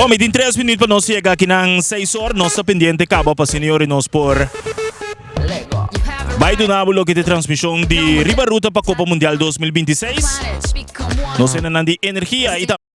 Bon, mi tin tres minuut pa nos yega akinan seis or. Nos ta pendiente kaba pa asina yori nos por bai duna bo loke ta e transmishon di Riba Ruta pa Kopa Mundial 2026. Nos hendenan di energia i tambe.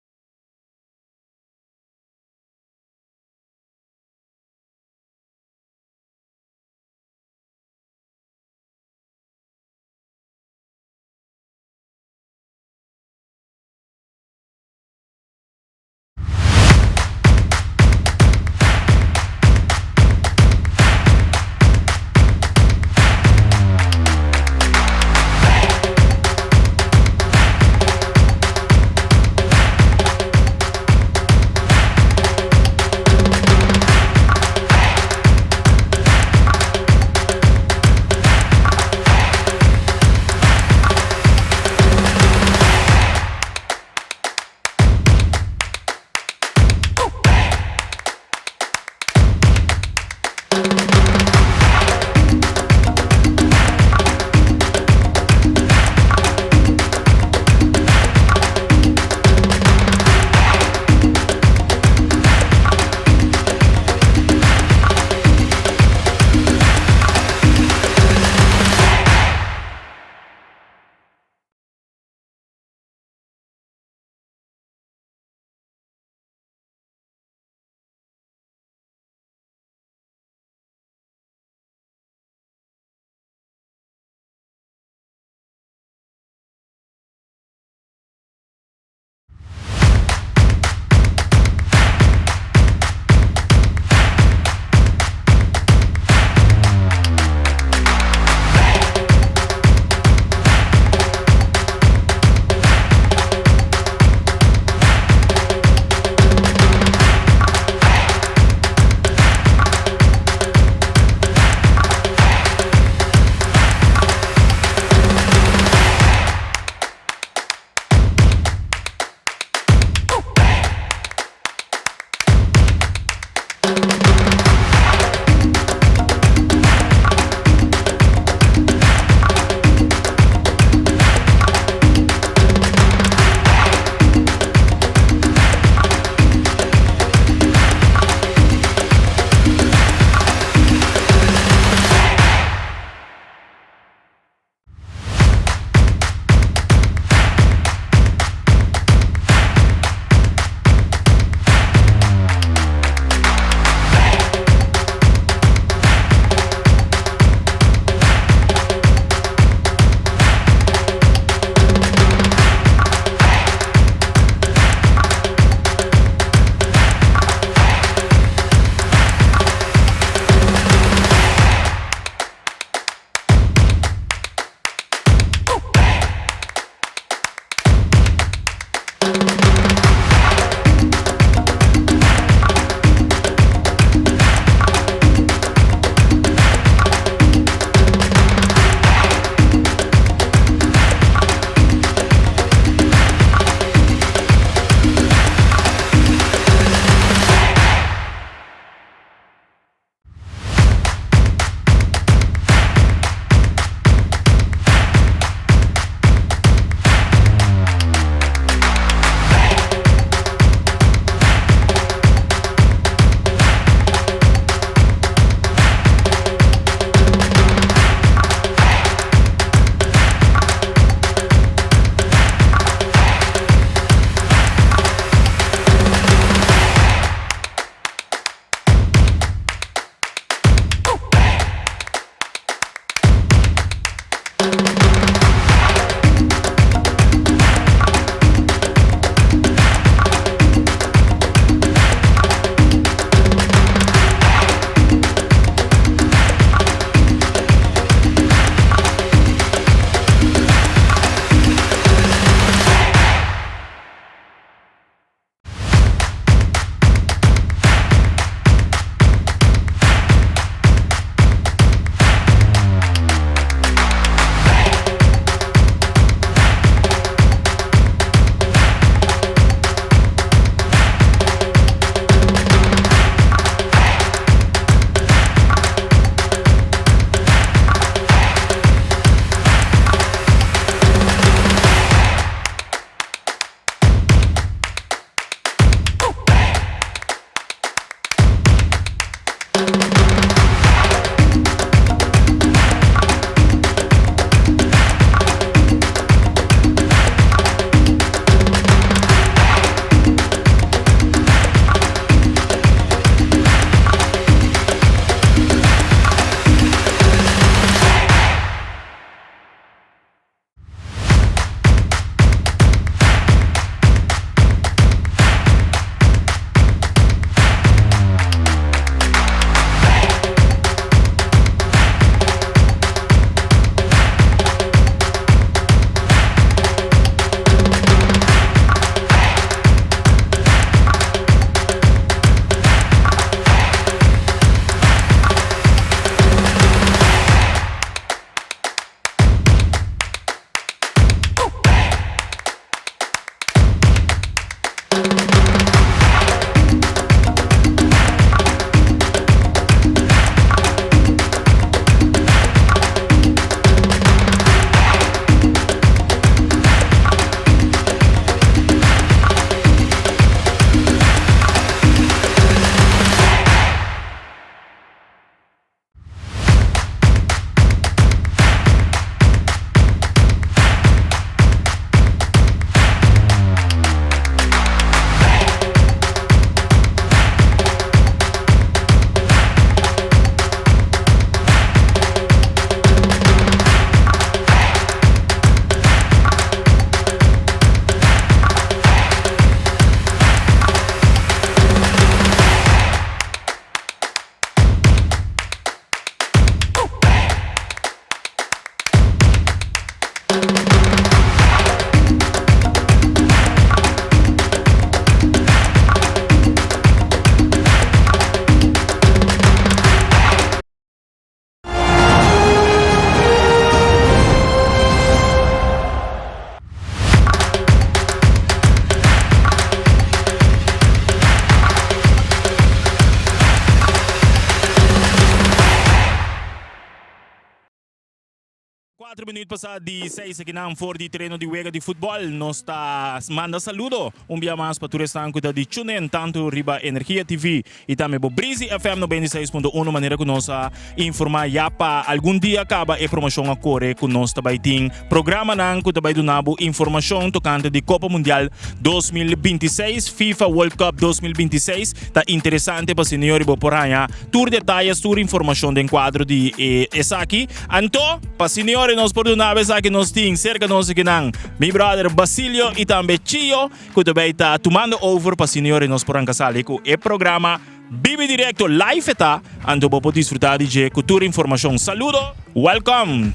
Cuatro minuut pasa di seis akinan for di tereno di wega di futbol. Nos ta manda saludo un bia mas pa tur esnan cu ta di tune in tanto riba Energia TV y tambe bo Breezy FM 96.1 manera cu nos a informa ya pa algun dia caba e promocion a core cu nos ta bay tin programanan cu ta bay duna bo informacion tocante di Copa Mundial 2026, FIFA World Cup 2026. Ta interesante pa senior y bo por haña tur detayes, tur informacion den cuadro di e esaki. Anto, pa senior nos por duna esaki nos tin cerca nos akinan mi brother Basilio y tambe Chio cu ta bay ta tumando over pa senior nos por ranca sali cu e programa Bibi Directo live eta. Anto bo por disfruta di dje cu tur informacion. Saludo, welcome!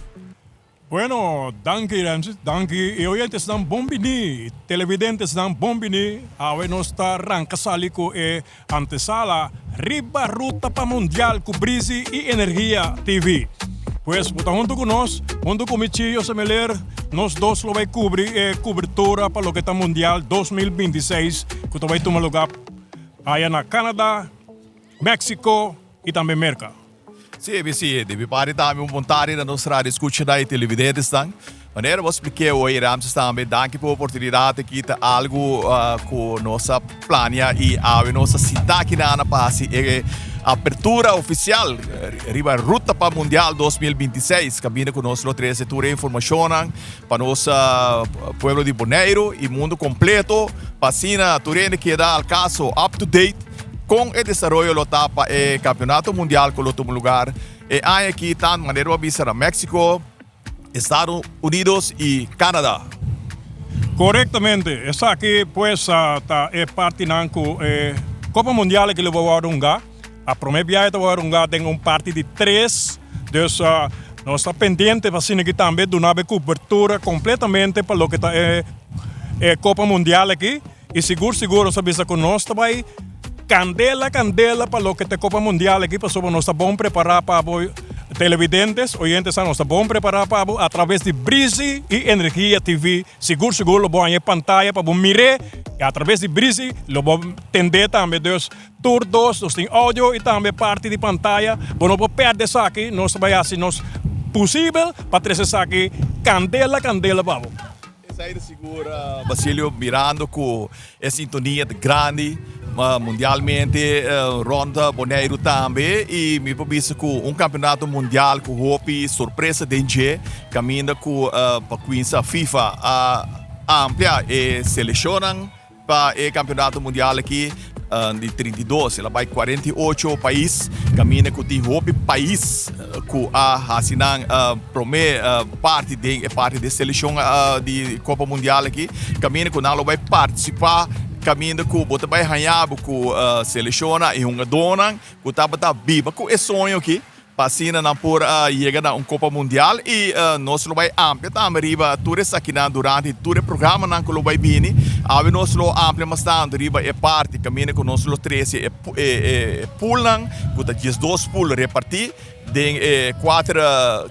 Bueno, danki Ramses, danki e oyentesnan bon bini, televidentesnan bon bini. Awe nos ta ranka sali ku e antesala Riba Ruta pa Mundial ku Brisi i Energia TV. Pues bo ta huntu ku nos, huntu ku mi Chillo Semeler, nos dos lo bai kubri e kubertura pa loke ta Mundial 2026 ku ta bai tuma lugá aya na Canada, Mexico i tambe Merka. Sí, mi sí. Di mi parti tambe un bon tardi na nos radio escuchanan y televidentesnan. Manera bo spliké hoy, Ramses tambe, danki pa e oportunidad aki. Ta algo cu nos a plania y awe nos a sinta aki nan pa haci e apertura oficial riba Ruta pa Mundial 2026. Caminda cu nos lo trece tur e informacionnan pa nos pueblo di Boneiru y mundo completo pa asina tur hende keda al caso, up to date. Kon e desaroyo lo ta pa e Campeonato Mundial ku lo tuma lugar e aña aki tantu manera bo a bisa na Mexico, Estados Unidos i Canada? Korektamente, esaki pues ta e partinan ku e Kopa Mundial aki lo bo wòrdu hungá. A promé biaha ta wòrdu hungá den un parti di tres, dus nos ta pendiente pa asina aki tambe duna bo e kubertura kompletamente pa loke ta e Kopa Mundial aki. I sigur sigur nos a bisa ku nos ta bai kandela kandela pa loke ta Kopa Mundial aki pasobra nos ta bon prepará pa bo televidentes, oyentes nos ta bon prepará pa bo atraves di Brisi i Energia TV. Sigur sigur lo bo haña e pantaya pa bo mir'é i atraves di Brisi lo bo tend'é tambe. Dus tur dos nos tin audio i tambe parti di pantaya. Bo no por pèrdè esaki. Nos ta bai hasi nos pusibel pa trese esaki kandela kandela pa bo. Esei ta sigur, Basilio, mirando ku e sintonia ta grandi mundialmente rond Boneiru tambe i mi por bisa ku un kampeonato mundial ku hopi sorpresa den dje kaminda ku pa kuinsa FIFA a amplia e selekshonnan. Pa e campeonato mundial aki di 32 el a bai 48 pais caminda cu tin hopi pais cu a haci nan prome parti den e parti di seleccion di Copa Mundial aki caminda cu nan lo bai participa caminda cu bo ta bai haña bo cu seleccionnan y hungadornan cu tabata biba cu e soño aki. Pa asina nan por yega na un Kopa Mundial i nos lo bai amplia tambe riba tur esakinan durante tur e programanan ku lo bai bini. Awe nos lo amplia mas tantu riba e parti kaminda ku nos lo trese e poolnan ku ta 12 pool repartí den e kuater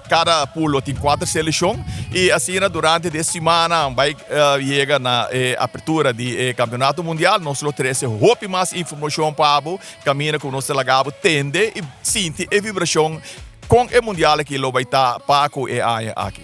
kada pool lo tin kuater selekshon i asina durante di e simannan bai yega na e apertura di e Kampeonato Mundial nos lo trese hopi mas informashon pa bo. Kaminda ku nos ta laga bo tende i sinti e vibrashon kon e mundial aki lo bai ta pa ku e aña aki.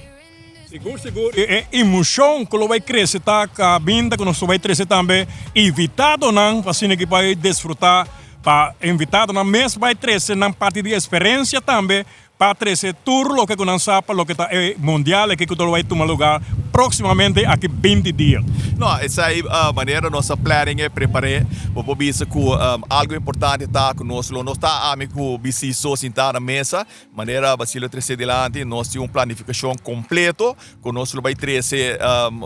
Sigur sigur i e emoshon ku lo bai krese ta kaminda ku nos lo bai trese tambe invitadonan pa asina ki bai disfruta pa invitadonan mes bai trese nan parti di eksperensia tambe pa trese tur loke ku nan sa pa loke ta e mundial aki ku ta lo bai tuma lugar próksimamente aki 20 dia. No, esei manera nos a planning e prepar'é. Bo por bisa ku algu importante ta ku nos lo no ta ami ku BC so sintá na mesa. Manera Basilio trese dilanti, nos tin un planifikashon kompleto ku nos lo bai trese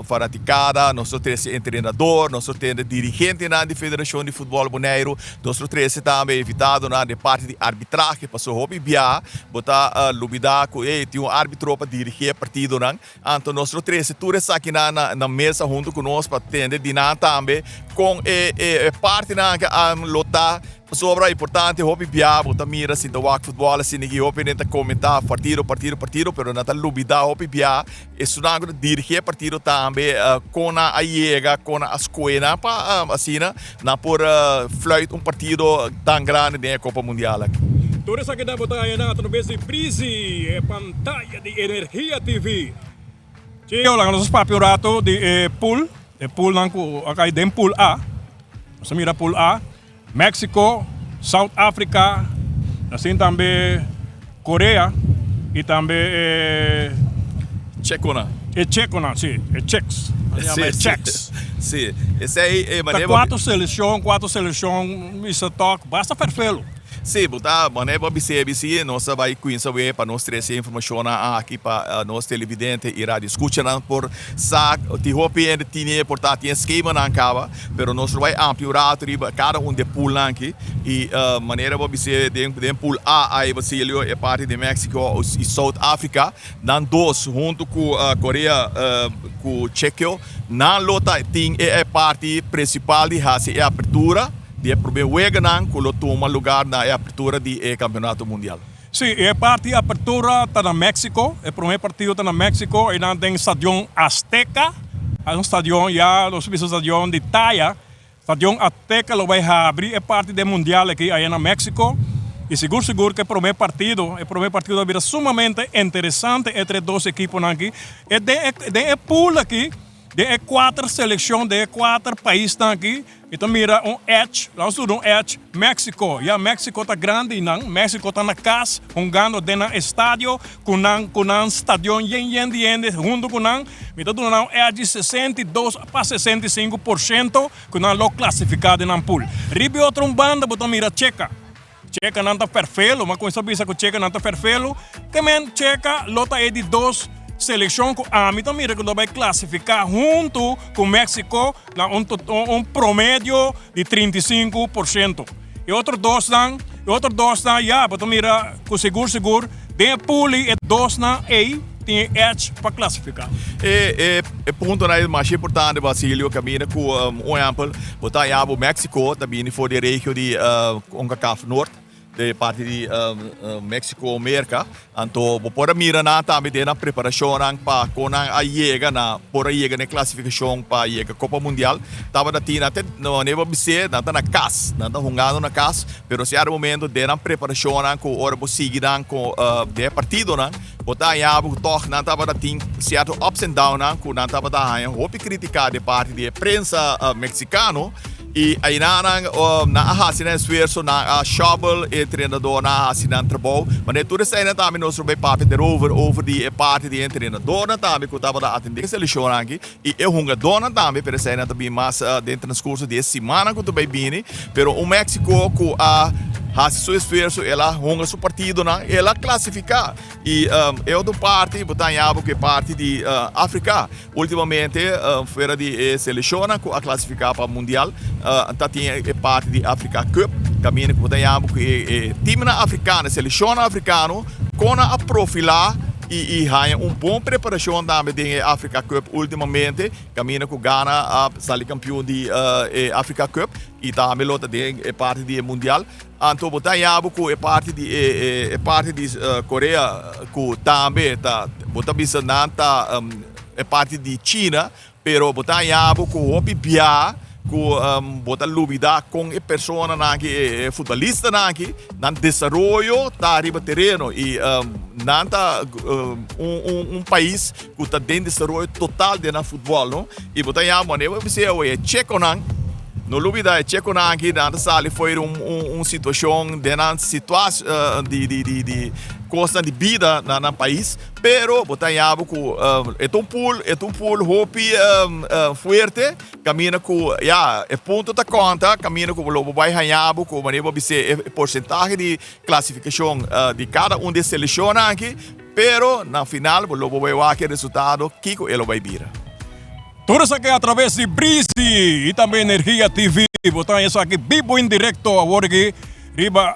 fanatikada, nos lo trese entrenador, nos lo tende dirigentenan di Federashon di Futbòl Boneiru, nos lo trese tambe invitadonan den parti di arbitrahe, pasobra hopi bia bo ta lubida ku ey tin un arbitro pa dirigí e partidonan. Anto nos lo trese tur esakinan na mesa huntu ku nos pa tende di nan tambe kon e partinan ke lo ta. Pasobra importante hopi bia bo ta mira si ta wak futbol asina ki hopi hende ta comenta partido partido partido pero nan ta lubida hopi bia esunnan ku ta dirigi e partido tambe kon nan a yega kon nan a scohe nan pa asina nan por fluit un partido tan grandi den e copa mundial aki. Tur esaki ta bo ta haña nan atraves di Breezy, e pantaya di Energia TV. Chio, laga nos papia un rato di e pool, e poolnan ku a kai den pool A. Nos a mira pool A, Mexico, South Africa, asin tambe Korea i tambe e. Chekonan. E chekonan, si, e checks. Nan yama e checks. Si, esei e Ta manera. kuater selekshon, kuater selekshon, mester tok basta ferfelu. Sí, bo ta manera bo a bis'é bisí, nos a bai kuinsa wei pa nos trese e informashonnan aki pa nos televidente i radioskuchanan por sa. Tin hopi hende tine por ta tin e skemanan kaba, pero nos lo bai amplia un rato riba kada un di e poolnan aki. I manera bo a bis'é den den pool A ai Basilio e parti di Mexico i South Africa, nan dos huntu ku Korea ku Chekio nan lo ta tin e parti prinsipal di hasi e apertura. Di e promé weganan ku lo tuma lugar na e apertura di e Kampeonato Mundial. Sí, e parti apertura ta na Mexico. E promé partido ta na Mexico, einan den Stadion Azteca. Un stadion ya, nos bisa stadion di taya. Stadion Azteca lo bai habri e parti den Mundial aki aya na Mexico. I sigur sigur ku e promé partido, e promé partido a bira sumamente interesante entre e dos ekiponan aki. E den e den e pool aki. Den e kuater selekshon, den e kuater paisnan aki, mi ta mira un edge, laat nos duna un edge, Mexico. Ya, Mexico ta grandi nan, Mexico ta na kas, hungando den nan estadio, ku nan, ku nan stadion yen yen di hende huntu ku nan. Mi ta duna nan un edge di 62 pa 65% ku nan lo klasifiká den nan pool. Riba e otro un banda bo ta mira Cheka. Cheka nan ta ferfelu, ma kuminsá bisa ku cheka nan ta ferfelu, ke men cheka lo ta e di dos selekshon ku ami ta mira ku lo bai klasifiká huntu ku Mexico na un un promedio di 35%. E otro dosnan, e otro dosnan ya bo ta mira ku sigur sigur den e puli e dosnan ei tin e edge pa klasifiká. E e e puntonan ei masha importante Basilio, kaminda ku un ehèmpel bo ta haña bo Mexico ta bini for di e regio di Concacaf Noord, de parti di Mexico, Merca, anto bo por a mira nan tambe den nan preparacionnan pa con nan a yega na por a yega na e clasificacion pa yega Copa Mundial, tabata tin nan te manera bo a bis'é nan ta na cas, nan ta hungando na cas, pero cierto momento den nan preparacionnan cu ora bo sigui nan cu den e partidonan bo ta haña bo cu tog nan tabata tin cierto ups and downnan cu nan tabata haña hopi critica di parti di e prensa Mexicano. I ainanan nan a hasi nan esfuerso, nan a shovel, e entrenadornan a hasi nan trabou. Manera tur eseinan tambe nos lo bay papia derover over di e parti di e entrenadornan tambe ku tabata atende e selekshonnan aki i e hungadornan tambe, pero eseinan ta bin mas den transkurso di e simannan ku ta bay bini. Pero un Mexico ku a hasi su esfuerso, el a hunga su partidonan, el a klasifiká. I e otro parti bo ta haña bo ku e parti di Afrika. Ultimamente fuera di e selekshonnan ku a klasifiká pa mundial ta tin e parti di Afrika Cup kaminda ku bo ta haña bo ku e timnan afrikano, e selekshonnan afrikano kon nan a profilá i haña un bon preparashon tambe den e Afrika Cup ultimamente kaminda ku Ghana a sali kampion di e Afrika Cup i tambe lo ta den e parti di e mundial. Anto bo ta haña bo ku e parti di e e parti di Korea ku tambe ta bo ta bisa nan ta e parti di China pero bo ta haña bo ku hopi bia ku bo ta lubida kon e personanan aki e futbolistanan aki nan desaroyo ta riba tereno i nan ta un un un pais ku ta den desaroyo total den nan futbòl no i bo ta haña bo bo bisa oye e chekonan no lubida e chekonan aki nan ta sali for un un situashon den nan situas di di di di kosnan di bida na nan pais pero bo ta haña bo ku e ta un pool e ta un pool hopi fuerte kaminda ku ya e punto ta konta kaminda ku lo bo bai haña bo ku manera bo bisa e porsentahe di klasifikashon di kada un di e selekshonnan aki. Pero na final bo lo bo bai wak e resultado kiko e lo bai bira. Tur esaki a traves di Breezy y tambe Energia TV. Bo ta haña esaki bibo en directo awor aki riba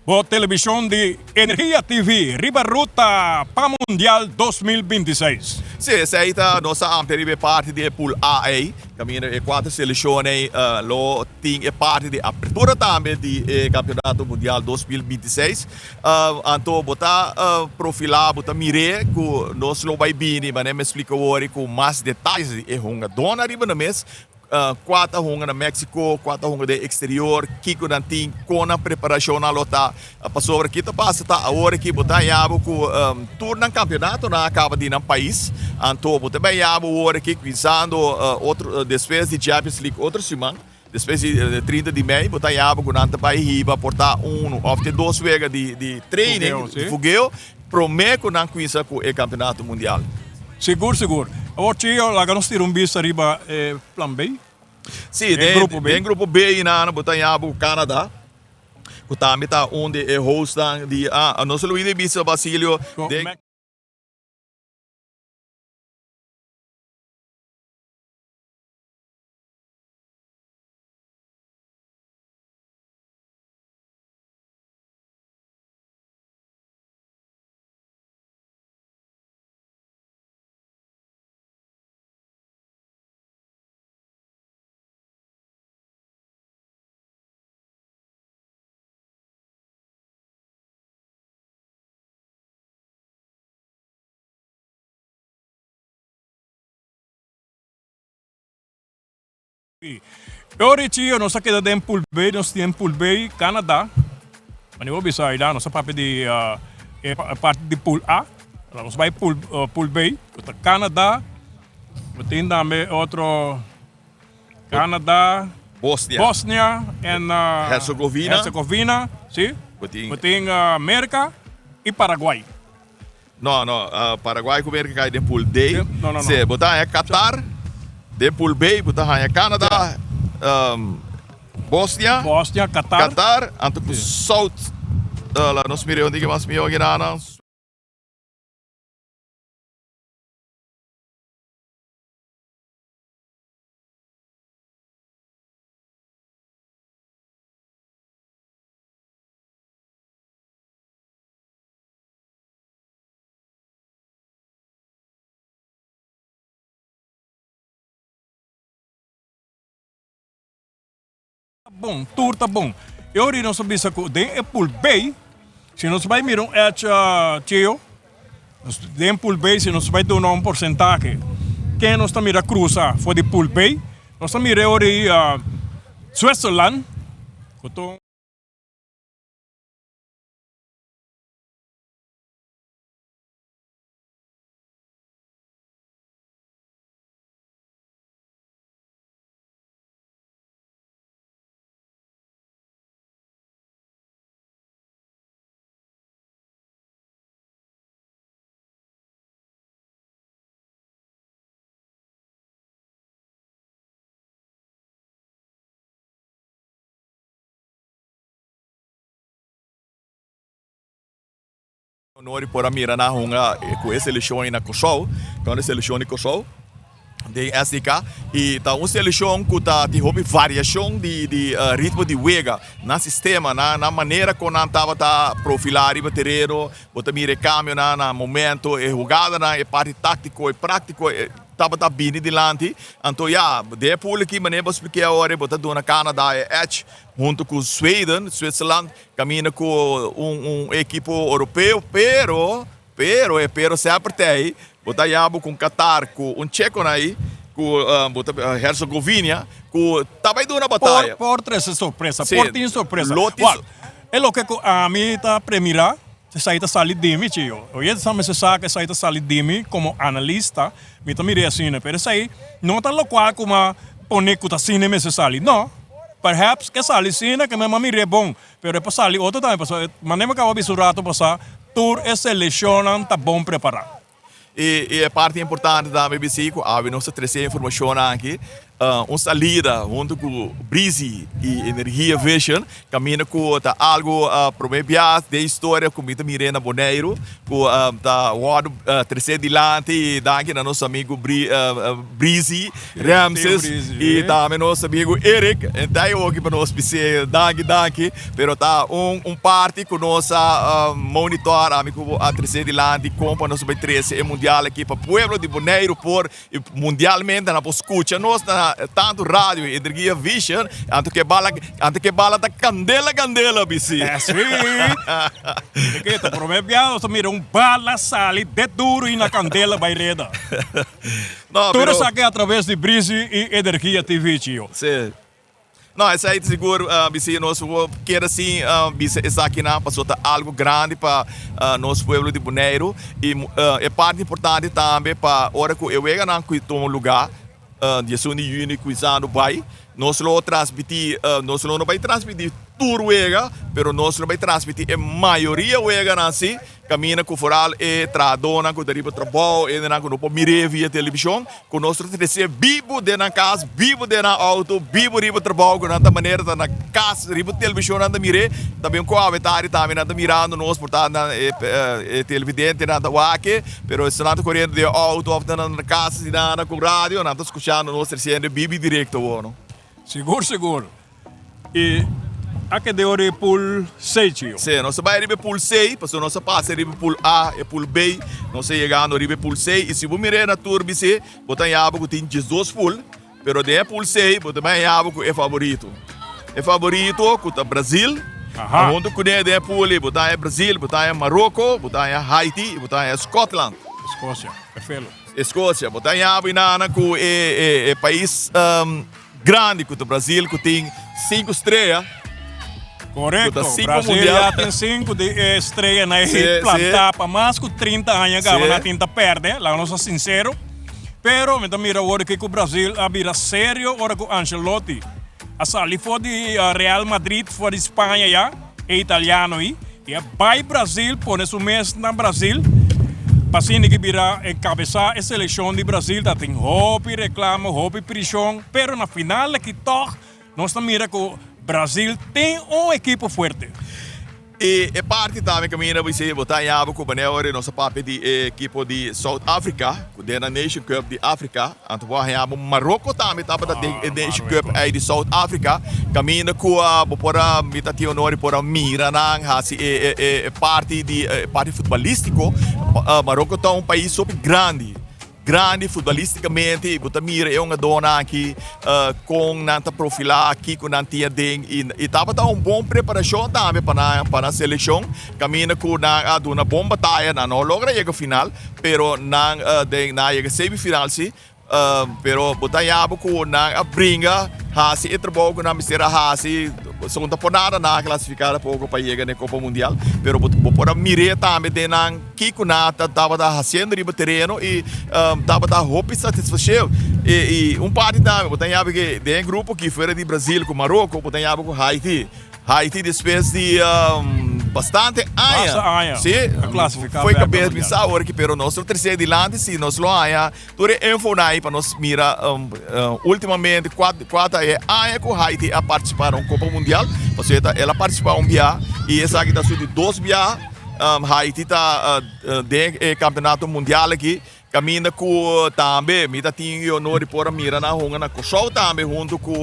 bo television di Energia TV riba ruta pa Mundial 2026. Sí, esei ta nos a amplia riba e parti di e pool A ei, kaminda e kuater selekshon ei lo tin e parti di apertura tambe di e Kampeonato Mundial 2026. Anto bo ta profilá, bo ta mir'é ku nos lo bai bini, manera mi a splika wor ku mas detayes di e hungadónan riba nan mes. Kua ta hunga na Mexico, kua ta hunga den exterior, kiko nan tin, kon nan preparashonnan lo ta. Pasobra ki ta pasa ta awor aki bo ta haña bo ku tur nan kampionatonan a kaba di nan pais, anto bo ta bai haña bo awor aki kuminsando otro despues di Champions League otro siman, despues di 30 di mei bo ta haña bo ku nan ta bai hiba por ta unu òf te dos wega di training, di fugeo, promé ku nan kuminsa ku e kampionato mundial. Sigur sigur. Awor Chio laga nos tira un bista riba e plan B. Sí, den grupo B. Den grupo B einan bo ta haña bo ku Canada, ku tambe ta un di e hostnan di a nos a luida e bisa Basilio den. Ora chio nos a keda den Pool B, nos tin Pool B Canada. Mane bo bisa ayda nos a papia di e parti di Pool A. Ora nos bai Pool Pool B ku ta Canada, bo tin tambe otro Canada, Bosnia, Bosnia en Herzegovina, Herzegovina, si. Bo tin Bo tin Merca y Paraguay. No, no, Paraguay ku Merca kai den pool D. No, no, no. Si, bo ta haña Qatar den pool B, bo ta haña Canada, Bosnia, Bosnia, Qatar. Qatar, anto ku South, la nos mira un diki mas mihó kinanan. Bon, tur ta bon. E ora nos a bisa ku den e pool B, si nos bai mira un edge chio, den pool B si nos bai duna un porsentahe, ken nos ta mira krusa for di pool B? Nos ta mira e ora ei Switzerland ku ta un. Honor di por a mira nan hunga ku e selekshon na Kòrsou, ku e selekshon di Kòrsou den SDK i ta un selekshon ku ta tin hopi variashon di di ritmo di wega, nan sistema, nan nan manera kon nan tabata profilá riba tereno, bo ta mira e kambionan na momento, e hugadanan, e parti táktiko, e práktiko tabata bini dilanti. Anto ya, den e pool aki manera bo spliké awor bo ta duna Canada e edge huntu ku Sweden, Switzerland. Caminda cu un un ekipo europeo, pero, pero, e pero semper ta ey, bo ta haya bo cu un Qatar, cu un Checonan ey, cu bo ta Herzegovina, cu ta bay duna bataya. Por, por trece sorpresa, Sí, por tin sorpresa. lo tin Wak, e loke cu ami ta premira, esai ta sali di mi, chiyo. Oye, sa mester sa cu esai ta sali di mi como analista, mi ta mira asina, pero esai no ta locual cu mi a pone cu ta asina mester sali, no. Perhaps ke sali asina ke mi a mir'é bon, pero e por sali otro tambe pasobra manera mi a kaba bisa un rato pasá tur e selekshonnan ta bon prepará. I e parti importante tambe bisí ku awe nos ta trese e informashonnan aki, un salida huntu ku Breezy i Energia Vision kaminda ku ta algu promé bias den historia ku mi ta mir'é na Boneiru ku ta wòrdu tresé dilanti i danki na nos amigu Breezy Ramses i tambe nos amigu Eric en ta e oki pa nos bis'é danki danki pero ta un un parti ku nos a monitor ami ku bo a tresé dilanti kon pa nos bai trese e mundial aki pa pueblo di Boneiru por i mundialmente nan por skucha nos na. na tantu radio i Energia Vision, anto ke bala, anto ke bala ta kandela kandela bisi. Eh si! De ke ta prome bia nos ta mira un bala sali det duru i na kandela bai reda. No, Tur pero. esaki a traves di Brisi i Energia TV, Chio. Si. No, esei ta sigur bisi nos kier sin bisa esakinan pasobra ta algo grandi pa nos pueblo di Boneiru y e parti importante tambe pa ora cu e weganan cu tuma lugar diesun di juni cuminsando bay nos lo transmiti nos lo no bay transmiti tur wega pero nos lo bay transmiti e mayoria weganan si. Kaminda ku foral e trahadónan ku ta riba trabou, hendenan ku no por mir'é via televishon, ku nos ta trese bibu den nan kas, bibu den nan outo, bibu riba trabou, ku nan ta manera ta na kas riba televishon nan ta mir'é. Ta bin ku awe tardi tambe nan ta mirando nos, por ta nan e televidentenan ta wak e, pero esnan ta koriendo den outo òf ta na kas asina nan ku radio, nan ta skuchando nos tresiendo e bibu direkto awor no. Sigur sigur. I a keda ora e pool C, Chio. Sí, nos a bai riba e pool C, pasobra nos a pasa riba e pool A, e pool B, nos a yegando riba e pool C, i si bo mir'é na tur bisé, bo ta haña bo ku tin diesdos pool, pero den e pool C bo ta bai haña bo ku e favorito. E favorito ku ta Brazil, huntu kuné den e pool ei bo ta haña Brazil, bo ta haña Maroko, bo ta haña Haiti i bo ta haña Scotland. Escocia, perfelo. Escocia, bo ta haña bo inana ku e pais Grandi ku ta Brazil ku tin sinku strea. Korekto, Brazil ya tin sinku di e streanan ei plantá pa mas ku 30 aña kaba nan tin ta pèrdè, laga nos ta sinsero. Pero mi ta mira awor aki ku Brazil a bira serio ora ku Ancelotti a sali for di Real Madrid for di Spaña ya, e italiano ei. I a bai Brazil pone su mes na Brazil pa asina ki bira enkabesá e selekshon di Brazil. Ta tin hopi reklamo, hopi prishon, pero na final aki tòg nos ta mira ku Brazil tin un ekipo fuerte. I e parti tambe kaminda bo si bo ta haña bo ku manera ora nos a papia di e ekipo di South Africa ku den a Nation Cup di Africa. Anto bo a haña bo Maroko tambe tabata den e Nation Cup ei di South Africa, kaminda ku bo por a mi ta tin honor di por a mira nan hasi e e e parti di e parti futbalístiko. Maroko ta un pais hopi grandi, grandi futbalístikamente i bo ta mira e hungadónan aki kon nan ta profilá, kiko nan tin aden i i tabata un bon preparashon tambe pa nan pa nan selekshon. Kaminda ku nan a duna bon bataya, nan no logra yega final, pero nan den nan a yega semifinal si. Pero bo ta yaba ku nan a bringa hasi e trabou ku nan mester a hasi. Segun ta por nada nan a klasifiká tampoco pa yega na e Kopa Mundial, pero bo bo por a mir'é tambe den nan kiko nan ta tabata hasiendo riba tereno i tabata hopi satisfasheu. I un parti tambe bo ta yaba ke den e grupo aki fuera di Brazil ku Maroko bo ta yaba ku Haiti. Haiti despues di bastante aña. Basta aña. Sí. A clasifica Foi bek cabes pa mi mundial. sa awor ki pero nos lo trece dilanti si nos lo haña tur e infonan ahí pa nos mira ultimamente cua cua ta e aña cu Haiti a participa na un Copa Mundial. Pasobra el a participa un bia y esaki ta su di dos bia Haiti ta den e campeonato mundial aki. Kaminda ku tambe mi ta tin e honor di por a mira nan hunga na Kòrsou tambe huntu ku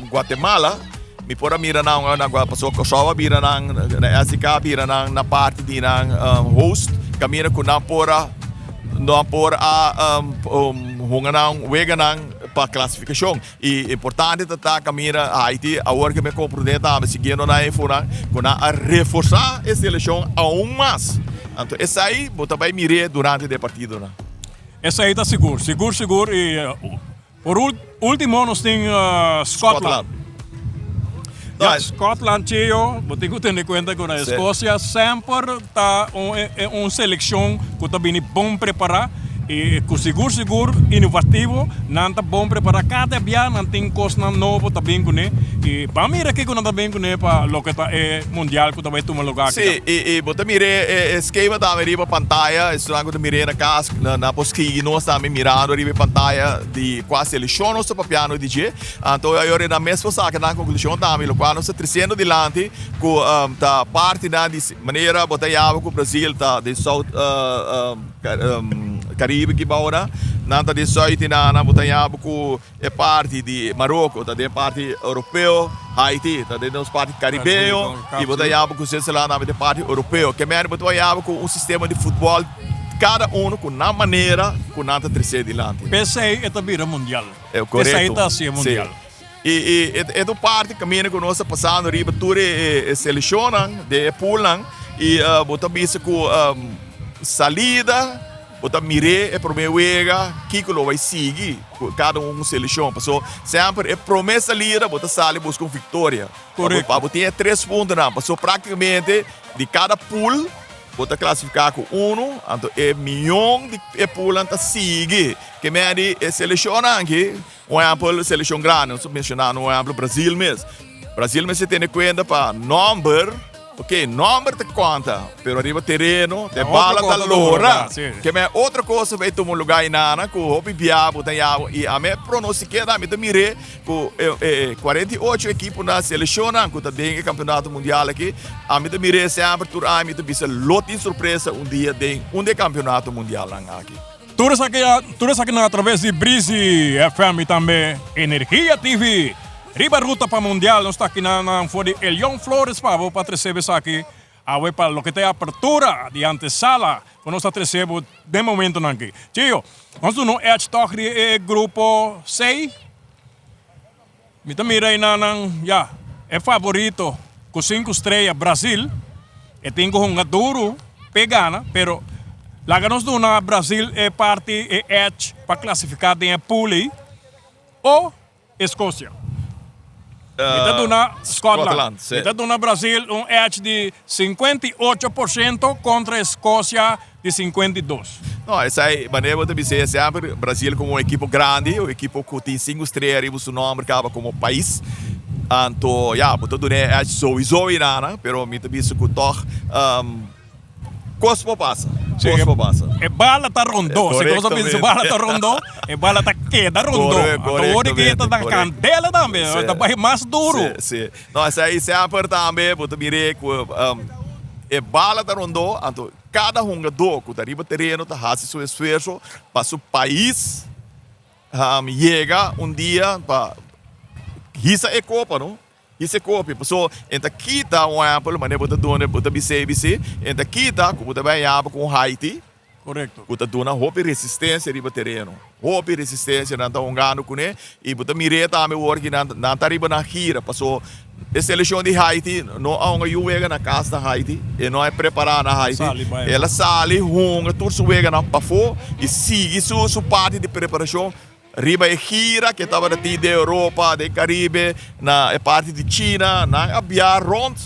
Guatemala. Mi por a mira nan hunga na Gua pasobra Kòrsou a bira nan na SDK a bira nan na parti di nan host. Kaminda ku nan por a nan por a hunga nan weganan pa klasifikashon. I importante ta ta kaminda Haiti awor ke mi a komprondé tambe siguiendo nan infonan ku nan a reforsá e selekshon aun mas. Anto esai bo ta bai mir'é durante di e partidonan. Esai ta sigur, sigur, sigur. I por ultimo nos tin Scotland. Ya, Scotland Chio, bo tin ku tene kuenta ku na Escocia semper ta un selekshon ku ta bini bon prepará i ku sigur sigur inovativo. Nan ta bon prepará, kada bia nan tin kosnan nobo ta bin kuné i ban mira kiko nan ta bin kuné pa loke ta e mundial ku ta bai tuma lugá aki. Sí, i bo ta mira e skema tambe riba pantaya, esnan ku ta mir'é na kas nan por sigui nos tambe mirando riba e pantaya di kua selekshon nos ta papiando di dje. Anto ayora nan mes por saka nan konklushon tambe, lokual nos ta tresiendo dilanti ku ta partinan di manera bo ta yama ku Brazil ta den South Caribe ki bou nan, nan ta den Zuid i nan bo ta yama ku e parti di Maroko ta den parti Europeo, Haiti ta den nos parti Caribeño i bo ta yama ku Switzerland tambe den parti Europeo. Ke mende bo ta yama ku un sistema di futbòl. kada unu ku nan manera ku nan ta tresé dilanti. P'esei e ta bira mundial. Korekto. P'esei ta hasié mundial. Si. I e ta un parti kaminda ku nos ta pasando riba tur e selekshonnan den e poolnan i bo ta bisa ku salida bo ta mir'é e promé wega kiko lo bai sigui ku kada un selekshon. Pasobra semper e promé salida bo ta sali buska un viktoria. Korekto. Pa bo tin e tres puntonan. Pasobra praktikamente di kada pool bo ta klasifiká ku unu, anto e mion di e poolnan ta sigui. Ke mei di e selekshonnan aki, un ehèmpel selekshon grandi, nos ta menshoná un ehèmpel Brazil mes. Brazil mester tene kuenta pa nòmber, ok, nòmber ta konta, pero ariba tereno e bala ta lora. Ke mei otro kos ta bai tuma un lugá einana ku hopi bia bo ta yama i ami a pronostiké ta, ami ta mir'é Ku e 48 ekiponan, selekshonnan ku ta den e kampeonato mundial aki, ami ta mir'é semper tur aña mi ta bisa lo tin sorpresa un dia den un di e kampeonato mundialnan aki. Tur esaki tur esakinan atraves di Breezy FM i tambe Energia TV. Riba ruta pa mundial nos ta akinan for di Elion Flores pa bo pa trese bo esaki awe pa loke ta e apertura di antesala ku nos ta trese bo den momentonan aki. Chio, nos duna un edge tòg di e grupo C. Mi ta mira enanan, ya, e favorito ku sinku strea, Brazil. E tin ku hunga duru p'e gana, pero laga nos duna Brazil e parti, e edge pa klasifiká den e pool ei o Escocia. Mi ta duna Scotland. Mi ta duna Brazil un edge di 58% contra Escocia di 52. No, esei manera bo ta bis'é semper, Brazil como un ekipo grandi, un ekipo cu tin sinku strea riba su nomber caba como pais. Anto, ya, bo ta dun'é edge souiso einan, pero mi ta bisa cu tog Kos por pasa. Sí, Kos por pasa. E bala ta rondó. Si nos a bisa bala ta rondó, e bala ta keda rondó. Correcto, Anto ora ke ta na correctamente, kandela tambe, Sí. ta bai mas duru. Sí, sí. No, esei semper tambe bo ta mir'é ku e bala ta rondó, anto kada hungadó ku ta riba tereno ta hasi su esfuerso pa su pais yega un dia pa hisa e kopa, no? I se kopia, paso e ta kita un ehempel, manera bo ta duna, bo ta bis'é bis'é, e ta kita ku bo ta bai yaba ku un Haiti, Korekto. ku ta duna hopi resistensia riba tereno, hopi resistensia nan ta hungando kuné, i bo ta mir'é tambe awor ki nan nan ta riba nan gira, paso e selekshon di Haiti no a hunga yu wega na kas na Haiti, e no a prepará na Haiti, Sali bai. el a sali hunga tur su weganan pafó i sigui su su parti di preparashon. Riba e gira ke tabata tin den Europa, den Caribe, na e parti di China, nan a bia rond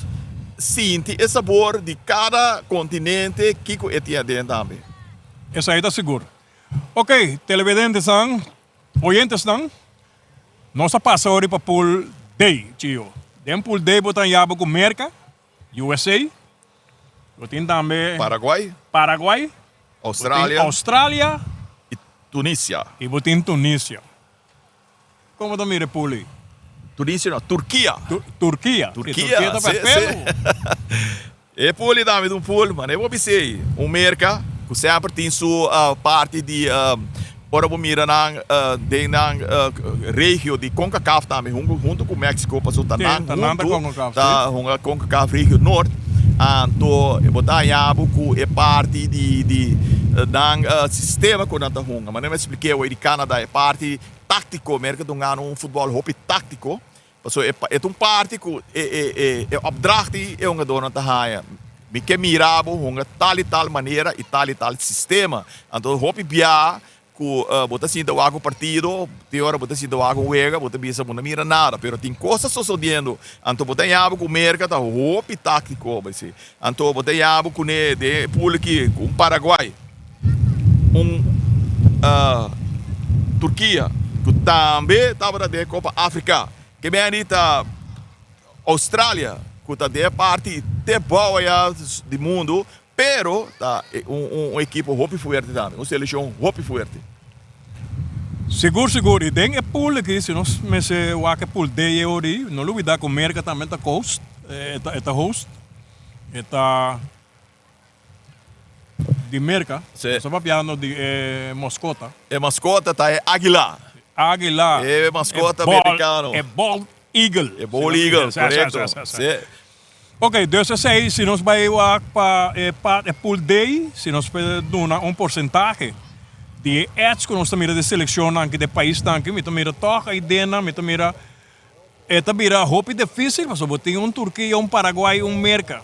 sinti e sabor di kada kontinente kiko e tin aden tambe. Esei ta sigur. Ok, televidentesnan, oyentesnan, nos a pasa ori pa Pool D, Chio. Den Pool D bo ta yaba ku Merka, USA, bo tin tambe Paraguay. Paraguay, Australia. Bo tin Australia. I Tunisia. I bo tin Tunisia. Kon bo ta mira e pool ei? Tunisia no, Turkia. Turkia. Turkia, Si, Turkia ta si, pelu. si. E pool ei tambe ta un pool, manera bo bisa ei, un Merka ku semper tin su parti di ora bo mira nan den nan regio di Concacaf tambe hunto ku Mexico pasobra ta nan hunto ta hunga Concacaf regio Noord anto bo ta haña bo ku e parti di di nan sistema ku nan ta hunga manera mi a splike awor di Canada e parti taktiko Merka ta hungando un futbòl hopi taktiko Pasobra e ta un parti ku e opdracht di e hungadónan ta haña. Mi ke mira bo hunga tal i tal manera i tal i tal sistema. Anto hopi bia ku bo ta sinta wak un partido, tin ora bo ta sinta wak un wega, bo ta bisa bo no mira nada, pero tin kos ta sosodiendo. Anto bo ta haña bo ku Merka ta hopi táktiko bai si. Anto bo ta haña bo kuné den e pool aki ku un Paraguay, un Turkia ku tambe tabata den e Kopa Afrika. Ke beni ta Australia ku ta den e parti te bou aya di mundu, pero ta un ekipo hopi fuerte tambe, un selekshon hopi fuerte. Sigur sigur, i den e pool aki si nos mester wak e pool D e ori, no lubida ku Merka tambe ta coast, e ta host, e ta di Merka, nos ta papiando di e maskota. E maskota ta e águila. Águila. E maskota amerikano. E bald eagle. E bald eagle, korekto. Si. Ok, dus esei si nos bai wak pa e part e pool D, si nos por duna un porsentahe di e edge ku nos ta mira di selekshonnan aki, di e paisnan aki, mi ta mira tòg aidennan, mi ta mira e ta bira hopi difísil pasobra bo tin un Turkia, un Paraguay, un Merka,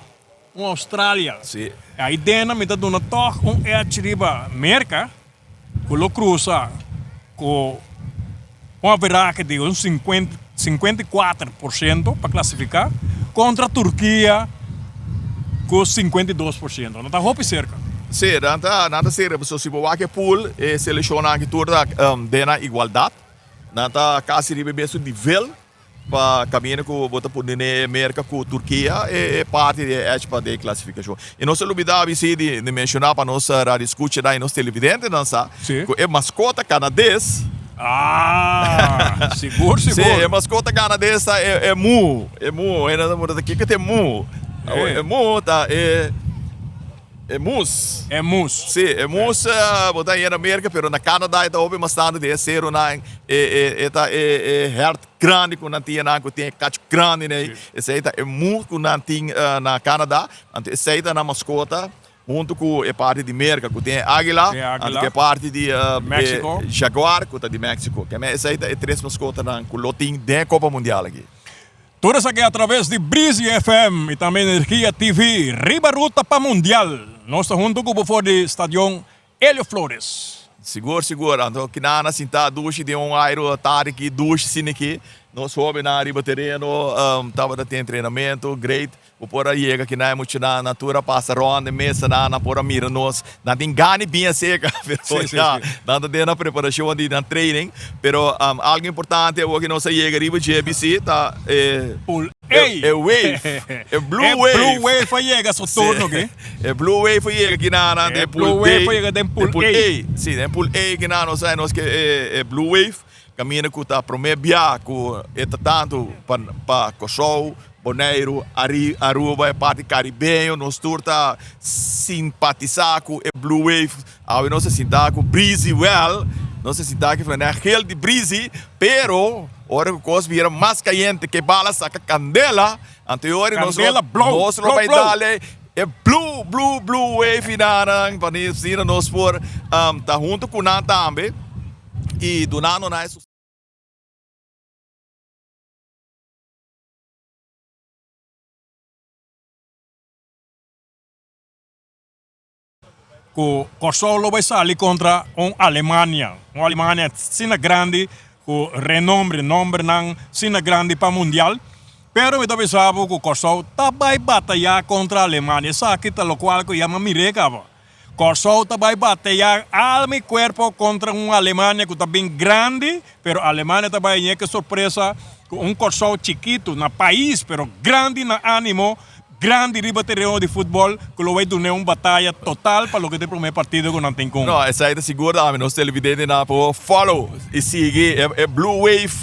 un Australia. Sí. Aidennan mi ta duna tòg un edge riba Merka ku lo krusa ku un averahe di un 54% pa klasifiká kontra Turkia ku 52%. Nan ta hopi serka. Sí, nan ta nan ta serka pasobra si bo wak e pool e selekshonnan aki tur ta den nan igualdat. Nan ta kasi riba e mesun nivel. Pa kaminda ku bo ta pone ne Merka ku Turkia e parti di e edge pa den klasifikashon. I nos a lubida abi si di menshoná pa nos radioskuchanan i nos televidentenan sa ku e maskota kanades. Ah, sigur sigur. Si, e maskota kanades ta e mu, e mu. E nan ta puntra kiko ta e mu? E mu ta e. E mus. E mus. Sí, e mus bo ta haña na Merka, pero na Canada e ta hopi mas tantu di e seronan, e e e ta e e hert grandi ku nan tin nan ku tin e kach grandi nei. Esei ta e mus ku nan tin na Canada. Anto esei ta nan maskota huntu ku e parti di Merka ku tin e águila, anto ku e parti di e jaguar ku ta di Mexico. Esei ta e tres maskotanan ku lo tin den e Kopa Mundial aki. Tur esaki a traves di Breezy FM y tambe Energia TV riba ruta pa Mundial. Nos ta hunto cu bo for di Stadion Elio Flores. Sigur sigur, anto kinan a sinta dushi den un airu tardi aki dushi asina aki, nos hobennan riba tereno tabata tin entrenamento great. Bo por a yega kinan e muchanan, nan tur a pasa rond e mesanan, nan por a mira nos. Nan tin gana di bin acerca, pero ya, nan ta den nan preparacion di nan training. Pero algo importante awor cu nos a yega riba JBC ta e Pool A. e wave, e blue wave. E blue wave a yega su turno aki. E blue wave a yega kinan nan den pool D. E blue wave a yega den pool A. Si, den pool A kinan nos a nos ke e blue wave. Kaminda ku ta promé bia ku e ta tantu pa pa Kòrsou, Boneiru, Aruba, e parti karibeño, nos tur ta simpatisá ku e Blue Wave. Awe nos a sinta ku Breezy wèl, nos a sinta ku flanea gel di Breezy, pero ora ku kos bira mas kayente ke bala saka kandela, anto e ora nos lo nos lo bai dal e blue blue blue wave nan pa asina nos por ta huntu ku nan tambe. i dunando nan e Ku Kòrsou lo bai sali kontra un Alemania, un Alemania asina grandi ku renombre, nombernan asina grandi pa mundial, pero mi ta bisa bo ku Kòrsou ta bai batayá kontra Alemania, esaki ta lokual ku yama mir'é kaba. Kòrsou ta bai bateá alma i kuerpo kontra un Alemania ku ta bin grandi, pero Alemania ta bai ñe ke sorpresa ku un Kòrsou chikitu na pais pero grandi na ánimo, grandi riba tereno di futbòl ku lo bai dun'é un bataya total pa loke ta e promé partido ku nan tin ku. No, esei ta sigur tambe. Nos televidentenan por follow i sigui e blue wave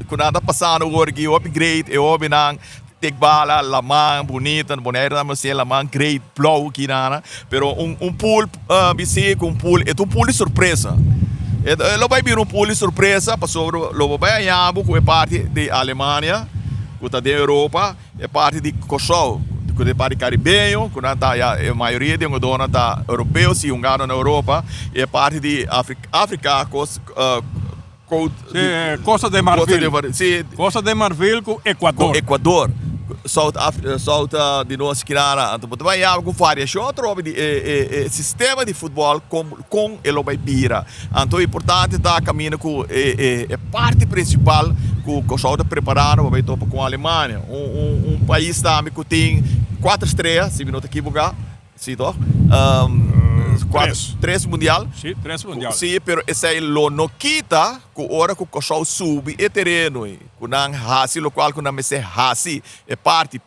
ku nan ta pasando awor aki, hopi great e hobennan. Tek bala, laman bunita, Boneiru ta mester laman great blou kinana, pero un un pool bisí ku un pool, e ta un pool di sorpresa. E lo bai bira un pool di sorpresa pasobra lo bo bai haña bo ku e parti di Alemania ku ta den Europa, e parti di Kòrsou ku ta e parti karibeño ku nan ta ya e mayoria di hungadónan ta europeo si hungando na Europa, i e parti di Afrika kos. Costa de Marfil. Sí. Costa de Marfil ku Ecuador. Ku Ecuador. South Africa, South di nos kinana. Anto bo ta bai yama ku variashon atrobe di e e sistema di futbòl kon kon e lo bai bira. Anto importante ta kaminda ku e e e parti prinsipal ku Kòrsou ta preparando pa bai topa ku Alemania. Un un un pais tambe ku tin kuater strea si mi no ta ekiboká. Sí toch? Tres. Tres mundial. Sí, tres mundial. Sí, pero esei lo no kita ku ora ku Kòrsou subi e tereno ei, ku nan hasi lokual ku nan mester hasi, e parti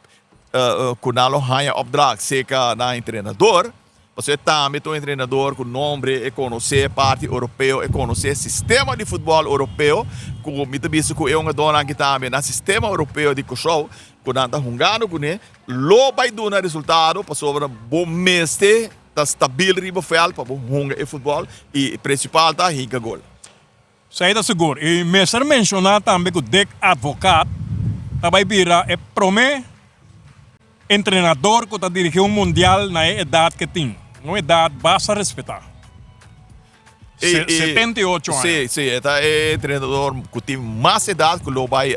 ku nan lo haña opdracht serka nan entrenador, pasobra e tambe ta un entrenador ku nombre, e konosé e parti europeo, e konosé e sistema di futbòl europeo, ku mi ta bisa ku e hungadónan aki tambe nan sistema europeo di Kòrsou ku nan ta hungando kuné, Lo bai duna resultado pasobra bo mester ta stabil riba veld pa bo hunga e futbol y principal ta hinca gol. Esei ta sigur. Y mester menciona tambe cu Dick Advocaat ta bai bira e prome. entrenador ku ta dirigí un mundial na e edat ke tin. Un edat basta respetá. 78 aña. Sí, sí, e ta e entrenador ku tin mas edat ku lo bai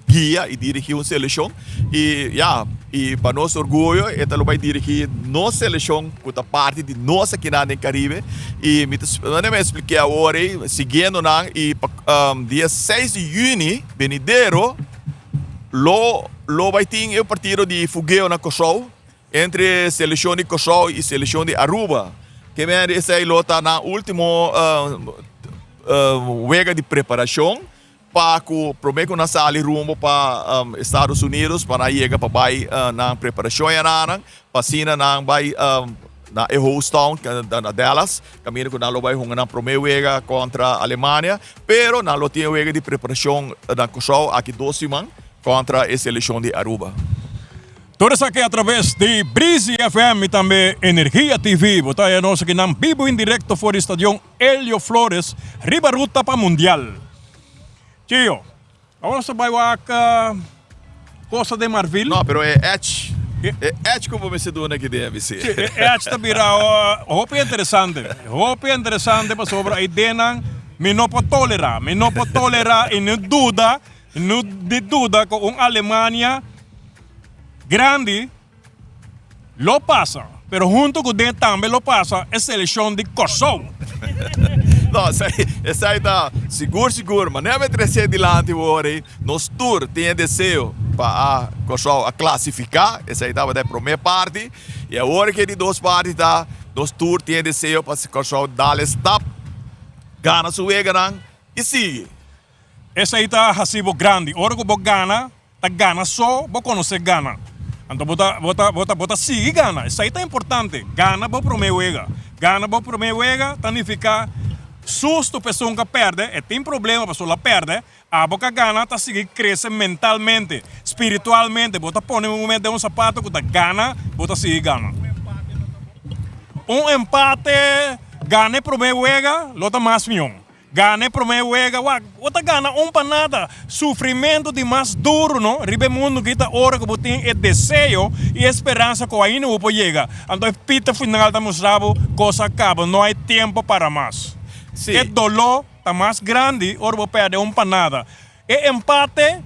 guia i dirigí un selekshon. I ya, i pa nos orguyo e ta lo bai dirigí nos selekshon ku ta parti di nos akinan den Karibe. I mi ta, manera mi a expliké awor ei, siguiendo nan i pa dia seis di yüni benidero lo lo bai tin e partido di fugeo na Kòrsou. Entre selekshon di Kòrsou i selekshon di Aruba. Ke mende esei lo ta nan último wega di preparashon pa ku promé ku nan sali rumbo pa Estados Unidos pa nan yega pa bai nan preparashon yananan pa asina nan bai na e host town na Dallas kaminda ku nan lo bai hunga nan promé wega kontra Alemania pero nan lo tin e wega di preparashon na Kòrsou aki dos siman kontra e selekshon di Aruba. Tur esaki a traves di Breezy FM y tambe Energia TV. Bo ta haya nos akinan bibo en directo for di Stadion Elio Flores riba ruta pa Mundial. Chio, awor nos ta bay wak Costa de Marfil. No, pero e edge, e edge ku bo mester duna aki den MBC. Si, e edge ta bira hopi interesante. Hopi interesante pasobra e ideanan mi no por tolera. Mi no por tolera y no duda No di duda ku un Alemania grandi lo pasa, pero huntu ku den tambe lo pasa e selekshon di Kòrsou. No, esei ta sigur sigur. Manera mi a trese dilanti wor ei, nos tur tin e deseo pa a Kòrsou a klasifiká. Esei tabata e promé parti. I awor ke di dos parti ta, nos tur tin e deseo pa Kòrsou dal e stap, gana su weganan i sigui. Esei ta hasi bo grandi. Ora ku bo gana, ta gana so bo konosé gana. Anto bo ta bo ta bo ta bo ta sigui gana. Esei ta importante. Gana bo promé wega. Gana bo promé wega ta nifiká susto pa esun ku a pèrdè, e tin problema pasobra el a pèrdè. Abo ku a gana ta sigui krese mentalmente, spiritualmente. Bo ta pone bo mes den un sapato ku ta gana, bo ta sigui gana. Un empate, gana e promé wega lo ta mas mion. Gana e promé wega, wak, bo ta gana un pa nada. Sufrimentu di mas duru, no, riba e mundu aki ta ora ku bo tin e deseo i e speransa ku ainda bo por yega. Anto e pita final ta mustra bo kos a kaba, no hay tiempo para mas. Sí. E doló ta mas grandi ora bo pèrdè un pa nada. E empate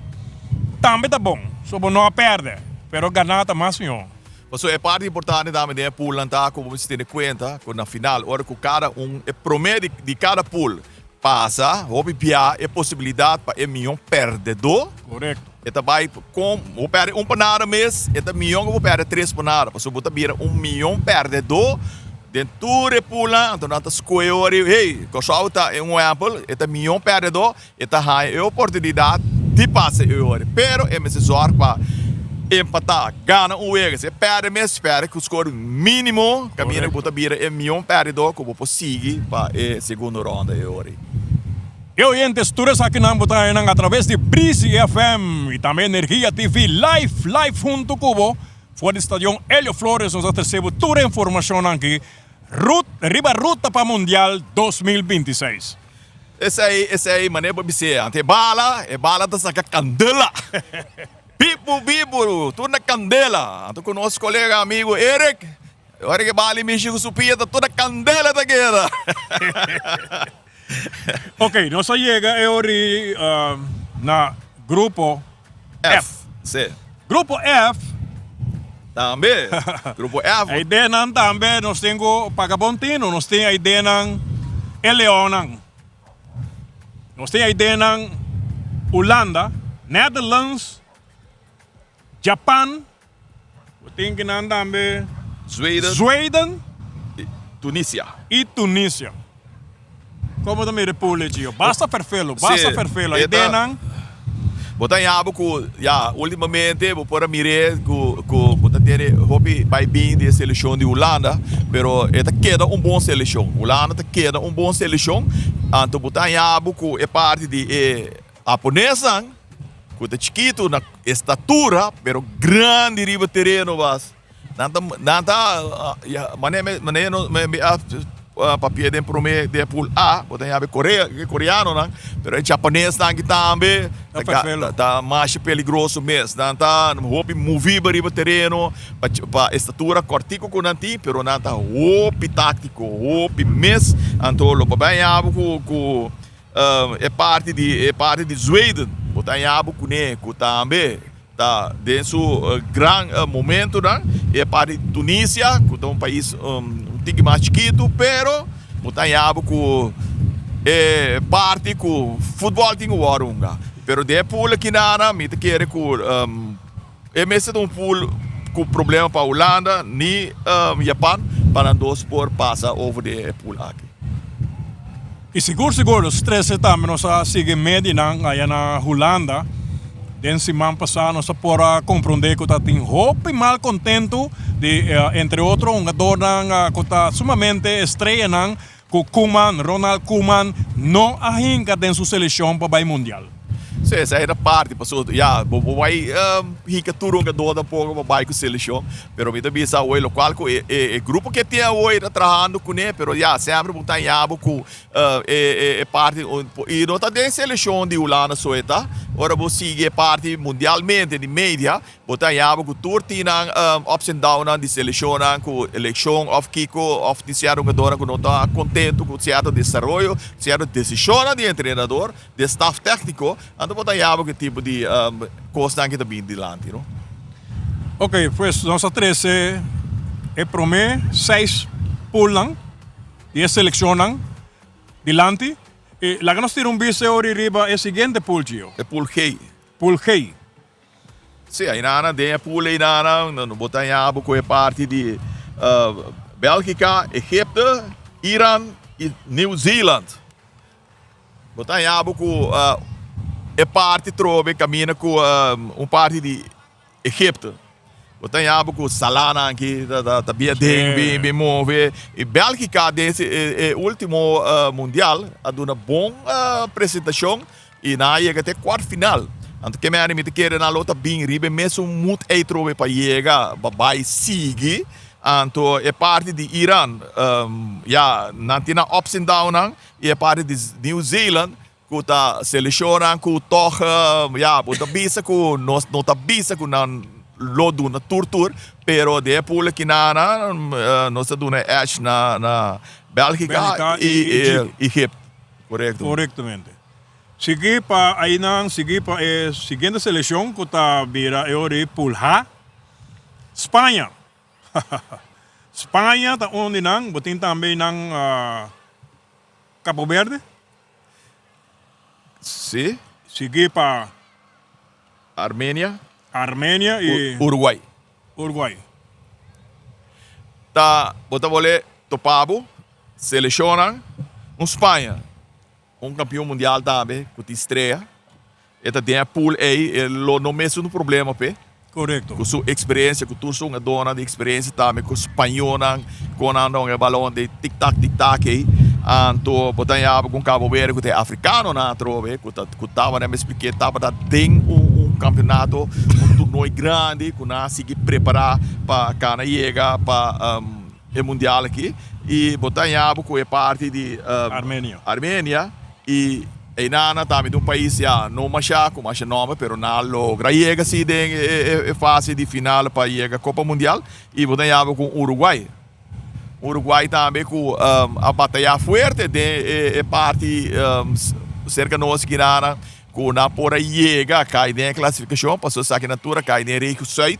tambe ta bon, so bo no a pèrdè, pero ganá ta mas mihó. Pasobra e parti importante tambe den e poolnan ta ku bo mester tene kuenta ku na final ora ku kada un e promé di di kada pool pasa hopi bia e posibilidat pa e mion pèrdedó Korekto. e ta bai kon bo pèrdè un pa nada mes e ta mion ku bo pèrdè tres pa nada pasobra bo ta bira un mion pèrdedó den tur e poolnan anto nan ta skohe ora hey Kòrsou ta un ehèmpel e ta mion pèrdedó E ta haña e oportunidat di pasa e ora, pero e mester zòrg pa empatá, gana un wega. Si e pèrdè mes, pèrdè ku skor mínimo, kaminda ku bo ta bira e mihó pèrdidó ku bo por sigui pa e segundo ronda e ora ei. E oyentes, tur esakinan bo ta haña nan atraves di Breezy FM i tambe Energia TV live, live huntu ku bo for di Stadion Elio Flores. Nos a trese bo tur e informashonnan aki riba ruta pa Mundial 2026. Esei, esei, manera bo bis'é antes e bala, e bala ta saka kandela. Bibu, bibu, tur na kandela. Anto ku nos kolega amigu Eric, ora ku e bala mishi ku su pia ta tur na kandela ta keda. Ok, nos a yega e ori na grupo F. F, si. Grupo F. Tambe, grupo F. E ideanan tambe nos tin ku paga bon tinu. Nos tin e ideanan e leonnan. Nos tin e ideanan Hulanda, Netherlands, Japan. Bo tin kinan tambe Zweden. Zweden. I Tunisia. I Tunisia. Como ta mira e pool ei Gio? Basta ferfelo, basta Sí, ferfelo. e E ta denan. Bo ta yaba ku ya ultimamente bo por a mir'é ku ku bo ta tene hopi bai bin di e selekshon di Hulanda, pero e ta keda un bon selekshon. Hulanda ta keda un bon selekshon, anto bo ta yaba ku e parti di e haponesnan ku ta chikitu na estatura pero grandi riba tereno bas. Nan ta, nan ta, ya, manera mi, manera no, mi, mi a. papia den prome den pool A, bo ta yabe Korea, e koreanonan, pero e japonesnan aki tambe Ta ta ga perfelo. ta masha peligroso mes. Nan ta hopi movibel riba tereno pa pa estatura kòrtiku ku nan tin, pero nan ta hopi táktiko, hopi mes. Anto lo bo bai yabe ku ku E parti di e parti di Zweden bo ta haña bo kuné ku tambe ta den su gran momentunan. E parti di Tunisia ku ta un pais un tiki mas chikitu pero bo ta haña bo ku e parti ku futbòl tin ku wòrdu hunga. Pero den e pool akinana mi ta kere ku e mester ta un pool ku problema pa Hulanda ni Japan pa nan dos por pasa over di e pool aki. I sigur sigur nos trese tambe nos a sigui medinan aya na Hulanda. Den siman pasá nos a por a komprondé ku ta tin hopi mal kontentu di entre otro hungadornan ku ta sumamente estreyanan ku Koeman, Ronald Koeman, no a hinka den su selekshon pa bai mundial. Sí, esei ta parti pasobra ya bo por bai hinka tur hungador tampoco pa bai ku selekshon. Pero mi ta bisa awe lokual ku e e grupo ke tin awe ta trahando kuné pero ya semper bo ta haña bo ku e e parti i no ta den selekshon di Hulanda so e ta ora bo sigui e parti mundialmente di media bo ta haña bo ku tur tin nan ups and downnan di selekshonnan ku elekshon òf kiko òf tin sierto hungadornan ku no ta kontentu ku sierto desaroyo sierto desishonnan di entrenador di e staf tèkniko anto bo ta haña bo ku e tipo di kosnan ke ta bini dilanti no. Ok, pues nos a trece e prome seis poolnan di e seleccionnan dilanti y laga nos tira un bista ori riba e siguiente pool, Gio. E pool G. Pool G. Si, ainana den e pool ainana no bo ta haña bo cu e parti di Belgica, Egypte, Iran y New Zealand. Bo ta haña bo ku e parti trobe kaminda ku un parti di Egipto. Bo ta haña bo ku Salahnan aki ta bia den bin bin move. I Bèlgika den e último mundial a duna bon presentashon i nan a yega te kuart final. Anto ke meri mi ta kere nan lo ta bin riba e mesun mut ei trobe pa yega pa bai sigui. Anto e parti di Iran ya nan tin nan ups and downnan. I e parti di New Zealand ku ta seleshonnan ku tòg ya bo ta bisa ku nos no ta bisa ku nan lo duna tur tur pero den e pool akinana nos ta duna e edge na na Bèlgika i Egypte. Korekto. Korektamente. Sigui pa ainan sigui pa e siguiente seleshon ku ta bira e ora di pool H, Spaña. Spaña ta un di nan, bo tin tambe nan Cabo Verde. Sí. Sigui pa. Armenia. Armenia y. Uruguay. Uruguay. Ta, bo ta bole topa bo seleccionnan un Spaña. Un kampion mundial tambe ku tin strea. E ta den e pool ei, e lo no mester un problema p'e. Korekto. Ku su eksperensia, ku tur su hungadónan di eksperensia tambe, ku spañónan, kon nan ta hunga e balon di tik tak tik tak ei. Anto bo ta haña ku un Cabo Verde ku ta e afrikanonan atrobe, ku ta ku tabata mi splik'é tabata den un un kampeonato, un torneo grandi ku nan a sigui prepará pa kana yega pa e mundial aki y bo ta haña bo cu e parti di Armenia. Armenia y eynana tambe ta un pais ya no masha cu masha nomber pero nan a logra yega si den e fase di final pa yega Copa Mundial y bo ta haña bo cu Uruguay. Uruguay tambe cu a bataya fuerte den e parti cerca nos Guinana cu nan por a yega cay den e clasificacion pasobra esaki nan tur a cay den regio Zuid.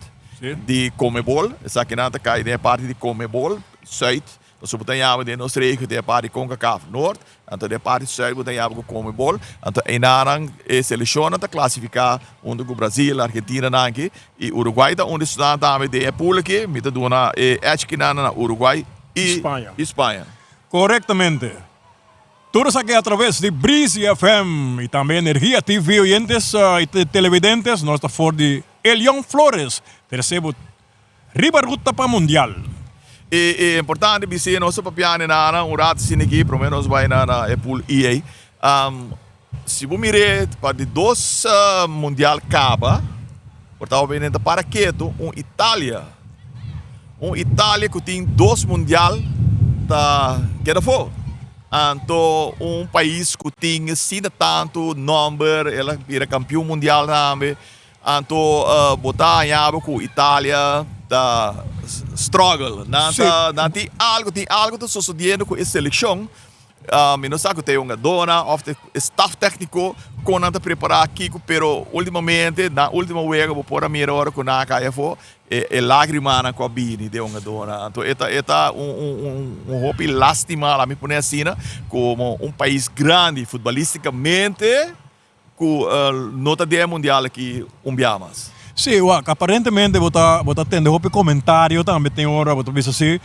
Di Comebol, esakinan ta kai den e parti di Comebol, Zuid, pasobra bo ta yama den nos regio den e parti di Concacaf Noord, anto den e parti Zuid bo ta yama ku Comebol, anto einanan e selekshonnan ta klasifiká huntu ku Brazil, Argentina nan aki, i Uruguay ta un di esnan tambe den e pool aki, mi ta duna e edge kinan na Uruguay i Spaña. Korektamente. Tur esaki a traves di Breezy FM y tambe Energia TV oyentes y televidentes nos ta for di Elion Flores trece bo riba ruta pa mundial. E e importante bisí nos ta papia ne nana un rato asina aki prome nos bai na na e pool E ei. Si bo mir'é pa di dos mundial kaba por tabata bini ta para ketu un Italia un Italia ku tin dos mundial. ta keda afó. Anto un pais ku tin asina tantu nòmber, el a bira kampion mundial tambe. Anto bo ta haña bo ku Italia ta struggle. Nan ta, nan tin algu, tin algu ta sosodiendo ku e selekshon. Mi no sa ku ta e hungadónan òf ta e staf tékniko kon nan ta prepará kiko, pero últimamente nan último wega bo por a mira ora ku nan a kai afó e e lágrimanan ku a bini den hungadónan. Anto e ta e ta un un un un hopi lástima, laat mi pone asina, komo un pais grandi futbalístikamente. Ku no ta den e mundial aki un bia mas. Sí, wak, aparentemente bo ta bo ta tende hopi komentario tambe tin ora bo ta bisa si,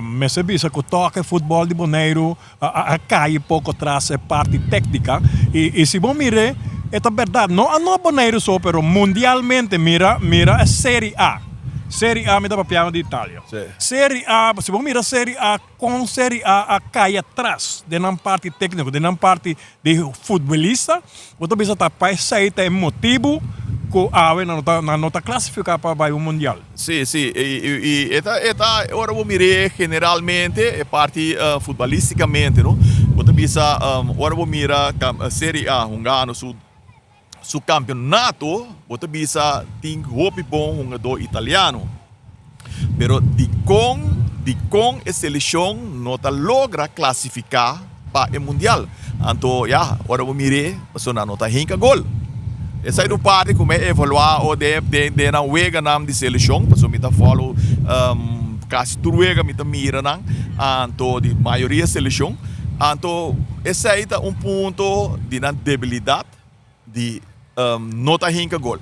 mester bisa ku tòg e futbòl di Boneiru a a kai poko tras e parti téknika i i si bo mir'é e ta bèrdat no a no Boneiru so pero mundialmente mira mira e Serie A, Serie A mi ta papiando di Italia, Serie A si bo mira Serie A Kon Serie A a kai atras den nan parti tékniko, den nan parti di futbolista? Bo ta bisa ta pa esei ta e motibu ku awe nan no ta nan no ta klasifiká pa bai un mundial. Sí, sí, i e ta e ta ora bo mir'é generalmente e parti futbalistikamente no, bo ta bisa ora bo mira Serie A hungando su su kampionato bo ta bisa tin hopi bon hungadó italiano. Pero dikon dikon e selekshon no ta logra klasifiká pa e mundial? Anto ya, ora bo mir'é pasobra nan no ta hinka gol. Esei ta un parti ku mi a evaluá o den den nan weganan di selekshon pasobra mi ta follow kasi tur wega mi ta mira nan anto di mayoria selekshon. Anto esei ta un punto di nan debilidat di no ta hinka gol.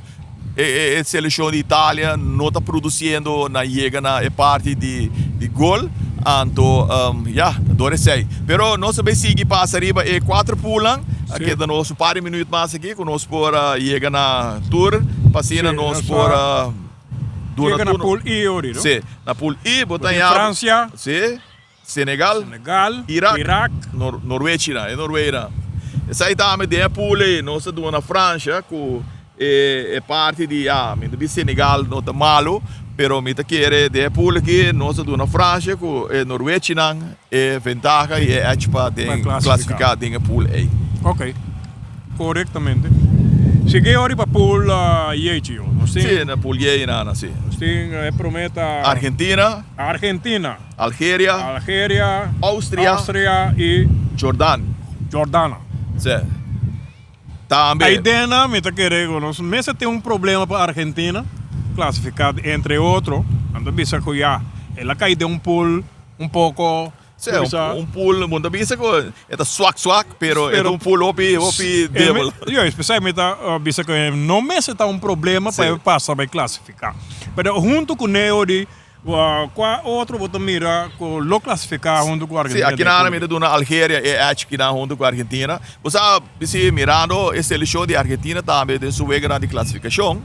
E selekshon di Italia no ta produsiendo na yega na e parti di gol. Anto ya, ta dor esei. Pero nos ta bay sigui pasa riba e kuater poolnan. A keda nos un par di minuut mas aki ku nos por yega na tur pa asina nos por duna tur. Yega na pool I ori, no? Si, na pool I bo ta haña. Fransia. Si. Senegal, Senegal, Irak, Irak. Nor Norwechina, e Norwegianan. Esei tambe den e pool ei nos a duna Francia ku e e parti di ya mi ta bisa Senegal no ta malu pero mi ta kere den e pool aki nos a duna Francia ku e Norwechinan e ventaha i e edge pa den Pa klasifiká klasifiká. den e pool ei. Ok. Korektamente. Sigui ora pa pool J Gio. Nos tin. Sí, na pool J nana, sí. Nos tin e promé ta. Argentina. Argentina. Algeria. Algeria. Austria. Austria y. Jordan. Jordana. Sí. Tambe. Aidena mi ta kere ku nos mester tin un problema pa Argentina klasifiká entre otro. Nan ta bisa ku ya el a kai den un pool un poko. Sí, un pool, bo ta bisa ku e ta swak swak, pero e ta un pool hopi hopi debel. Yo, espesai mi ta bisa ku no mester ta un problema pa e pasa bai klasifiká. Pero huntu ku neo di Kua otro bo ta mira ku lo klasifiká huntu ku Argentina? Sí, akinan mi ta duna Algeria e edge kinan huntu ku Argentina. Bo sa, si mirando e selekshon di Argentina tambe den su weganan di klasifikashon,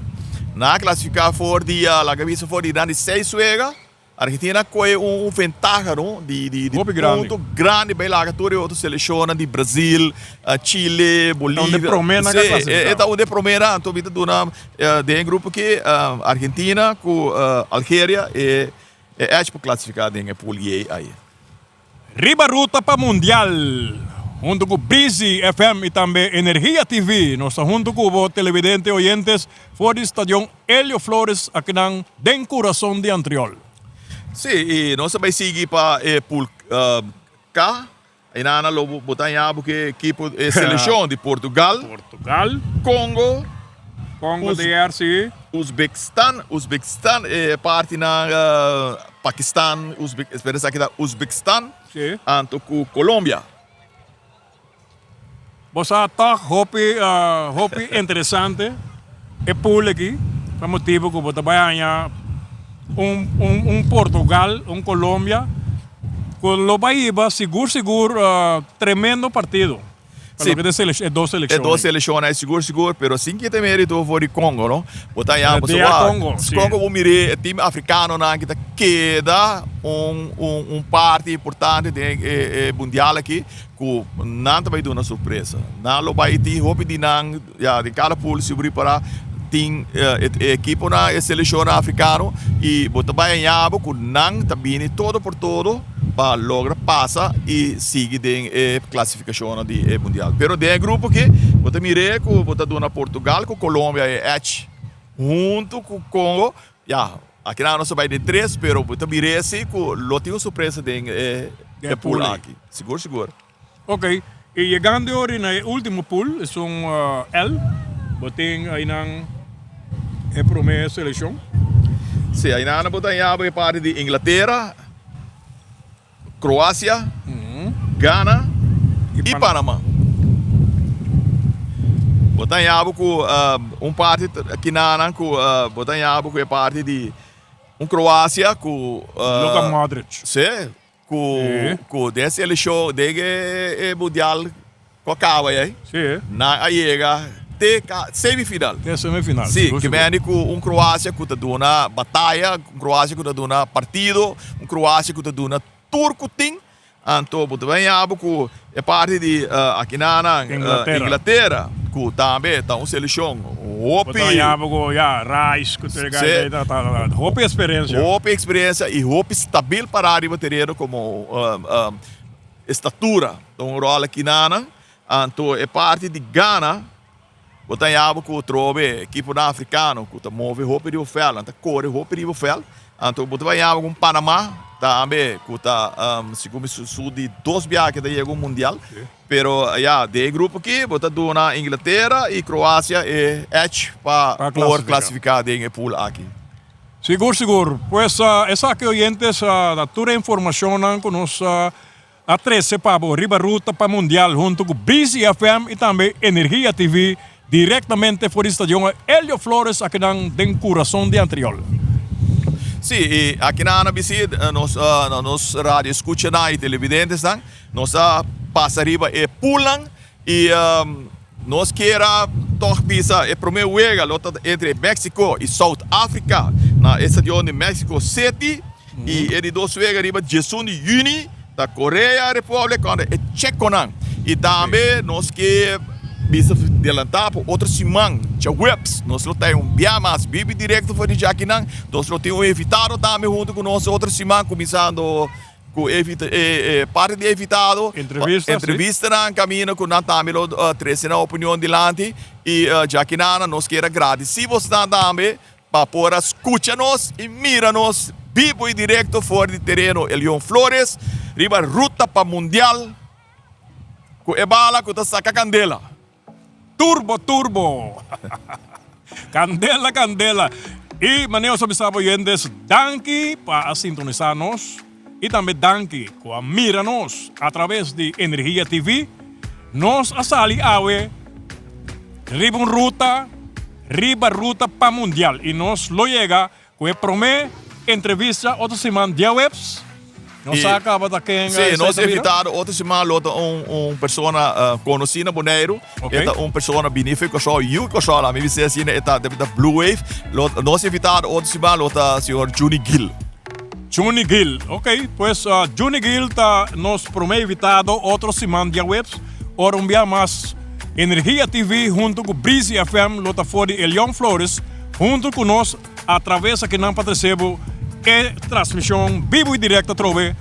nan a klasifiká for di, laga bisa for di nan di seis wega, Argentina a kohe un ventaha no di di punto grandi bai laga tur e otro selekshonnan di Brazil, Chile, Bolivia. E ta un di promenan ku a klasifiká. Sí, e ta un di promenan, anto mi ta duna Den e grupo aki Argentina ku Algeria e edge por klasifiká den e pool J ai. Riba ruta pa Mundial hunto ku Breezy FM i tambe Energia TV nos ta hunto ku bo televidente oyentes for di Stadion Elio Flores akinan den kurason di Antriol. Sí, i nos ta bai sigui pa e pool K. Ainana lo bo ta haña bo ke ekipo e selekshon di Portugal, Portugal, Congo, Congo DRC, Uzbekistan, Uzbekistan e partinan Pakistan, Uzbek, espera esaki ta Uzbekistan, Sí. anto ku Colombia. Bo sa tòg hopi hopi interesante e pool aki pa motibu ku bo ta bai haña un un un Portugal, un Colombia ku lo bai hiba sigur sigur tremendo partido pa Sí. loke ta e dos E selekshonnan. dos selekshonnan sigur sigur pero sin kita merito for di Congo no. Bo ta haña DR pasobra Congo, sí. Congo bo mir'é e team afrikanonan ki ta keda un un un parti importante den e e mundial aki. Ku nan ta bai duna sorpresa. Nan lo bai tin hopi di nan, ya, den kada pool si bo ripará tin e ekiponan, e selekshonnan afrikano i bo ta bai haña bo ku nan ta bini todo por todo. pa logra pasa i sigui den e klasifikashonnan di e mundial. Pero den e grupo aki bo ta mir'é ku bo ta duna Portugal ku Colombia e edge huntu ku Congo. Ya, akinan nos ta bai den tres pero bo ta mir'é si ku lo tin un sorpresa den e pool aki. Sigur sigur. Ok, y yegando ori na e ultimo pool, esun L, bo tin aynan e prome seleccion. Si, aynan bo ta haña bo e parti di Inglatera, Croacia, Ghana y Panama. Bo ta haña bo cu un parti kinanan cu bo ta haña bo cu e parti di un Croacia cu. Luka Modric. Si. Ku ku den selekshon den e mundial ku a kaba ei, nan a yega te semifinal. Te semifinal. Si, ke mende ku un Kroasia ku ta duna bataya, un Kroasia ku ta duna partido, un Kroasia ku ta duna tur ku tin. Anto bo ta bai yaba ku e parti di akinana Inglatera ku tambe ta un selekshon hopi. Bo ta yaba ku ya Rice ku tur e guy ta hopi eksperensia. Hopi eksperensia i hopi stabil pará riba tereno komo estatura ta un ròl akinana. Anto e parti di Ghana bo ta yaba ku trobe ekiponan afrikano ku ta move hopi riba vèlt, nan ta kore hopi riba vèlt. Anto bo ta bai yama ku un Panama tambe ku ta segun mi su di dos biaha ke ta yega un mundial. Pero ya den e grupo aki bo ta duna Inglatera i Kroasia e edge pa por klasifiká den e pool aki. Sigur sigur. Pues esaki oyentes ta tur e informashonnan ku nos a trese pa bo riba ruta pa Mundial hunto ku Breezy FM i tambe Energia TV direktamente for di Stadion Elio Flores akinan den kurason di Antriol. Sí, i akinan a bisi nos na nos radio escuchanan i televidentesnan, nos a pasa riba e poolnan i nos kier a tog bisa e prome wega lo ta entre Mexico i South Africa na e stadion di Mexico City. I e di dos wega riba diesun di yüni ta Korea Republic kontra e Chekonan. I tambe nos ke bisa delantá pa otro siman djaweps nos lo ta un bia mas bibi direkto for di djakinan. Nos lo tin un invitado tambe huntu ku nos otro siman kuminsando ku e parti di e invitado. Entrevista, si. Entrevistanan kaminda ku nan tambe lo trese nan opinion dilanti. I djakinan nos kier a gradisí bosnan tambe Pa por a scucha nos y mira nos bibo y directo for di tereno Elion Flores riba ruta pa Mundial cu e bala cu ta saca candela. Turbo turbo! Candela candela! Y manera nos a bisa bo oyentes, danki pa a sintonisa nos y tambe danki cu a mira nos a traves di Energia TV. Nos a sali awe riba un ruta. Riba ruta pa Mundial y nos lo yega cu e prome entrevista otro siman diahuebs. Nos sa caba ta ken Sí, nos invitado otro siman lo ta un un persona conoci na Boneiru. E ta un persona bini for Kòrsou, yu Kòrsou la mi bisa asina, e ta ta Blue Wave. Lo nos invitado otro siman lo ta señor Juni Gil. Juni Gil, ok, pues Juni Gil ta nos prome invitado otro siman diahuebs. Ora un bia mas Energia TV hunto cu Breezy FM lo ta for di Elion Flores hunto cu nos a traves akinan pa trece bo e transmision bibo y directo atrobe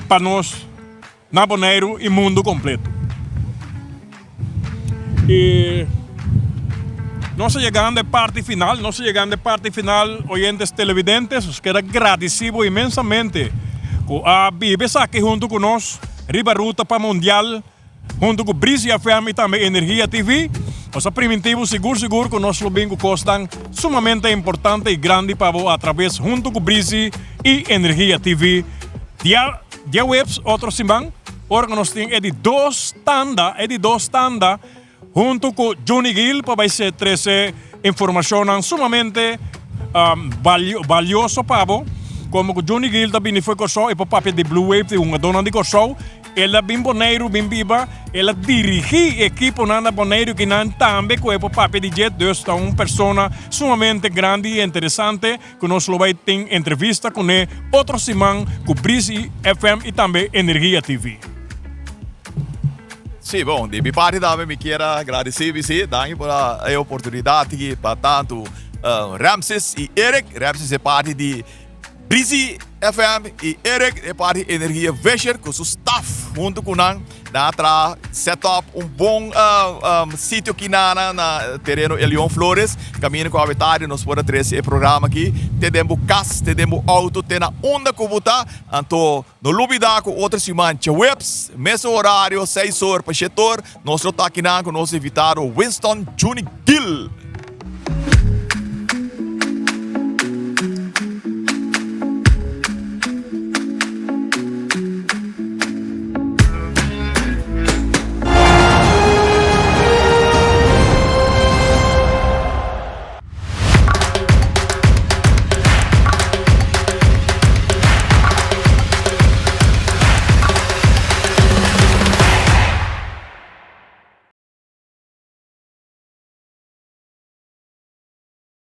pa nos na Boneiru y mundo completo. Y nos a yegando e parti final, nos a yegando e parti final oyentes televidentes, nos keda gradici bo inmensamente cu a biba esaki hunto cu nos. Riba ruta pa Mundial hunto cu Breezy FM y tambe Energia TV. Nos a priminti bo sigur sigur cu nos lo bin cu cosnan sumamente importante y grandi pa bo atraves hunto cu Breezy y Energia TV. Dia diahuebs otro siman ora cu nos tin e di dos tanda, e di dos tanda hunto cu Johnny Gil pa bay trece informacionnan sumamente valioso pa bo. Como cu Johnny Gil ta bini for Corsou e por papia di Blue Wave di hungadornan di Corsou. El a bin Boneiru bin biba, el a dirigi ekiponan na Boneiru kinan tambe cu e por papia di dje. Dus ta un persona sumamente grandi y interesante cu nos lo bay tin entrevista cune otro siman cu Breezy FM y tambe Energia TV. Sí, bon, di mi parti tambe mi kier a gradisí bisí, danki por e oportunidat aki pa tantu Ramses i Eric. Ramses e parti di Breezy. FM i Eric e parti Energia Vision ku su staff huntu ku nan nan a traha set up un bon sitio kinana na tereno Elion Flores kaminda ku awe tardi nos por a trese e programa aki te den bo kas te den bo auto te na unda ku bo ta. Anto no lubida ku otro siman djaweps mesun horario 6 or pa 7 or nos lo ta akinan ku nos invitado Winston Juni Gil.